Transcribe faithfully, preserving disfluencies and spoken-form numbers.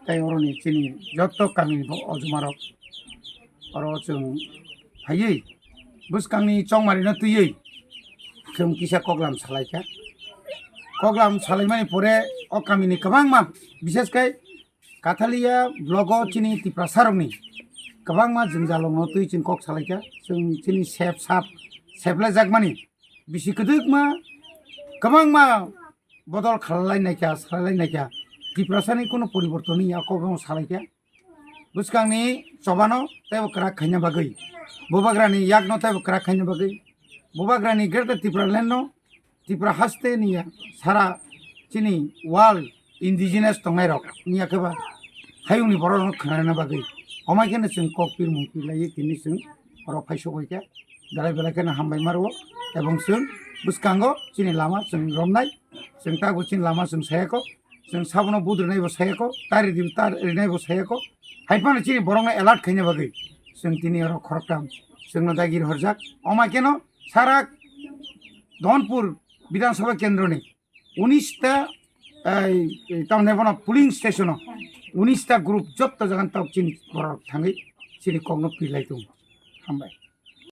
tei oroni chini joto kamini bo ojumarok oro chwng phaiwi bwskangni chongmarino twiwi chwng kisa koklam salaikha. Koklam salaimani pore o kamini kwbangma, bishesh khe Kathalia blogo chini Tiprasarokni kwbangma jwngjalrokno twi chwng kok salaikha. Chwng chini sep sap seplajakmani bisi kwdwkma kwbangma bodol khalalai naikha, salailai naikha. Tiprasani kuno poriborton wngya kokno salaikha. Bwskangni chobano teibo kwrak khaina bagwi, bubagrani yakno teibo kwrak khaina bagwi, bubagrani Greater Tipraland no, Tripura haste ni ya, sara chini world indigenous tongnai rok ni ya khe ba hayungni borok rok khnana bagwi, omai kheno chwng kok pirmung pirlaiwi tini chwng oro phai sogwi khe belai belai kheno hambai maro. Ebong chwng bwskango chini lama chwng romnai, chwng tabuk chini lama chwng sayako, chwng sabono budrinai bo sayako, tari di tar rinai bo sayako. Hai phano chini borokno alert khaina bagwi chwng tini oro khoroktham chwngno dagi rohorjak. Omai kheno sara Dhonpur Bidhan Sabha Kendroni unis ta, ei, ei, tamni bono polling station o unis ta group jotto jagan tok chini borok thangwi chini kokno pilai tongo. Hambai.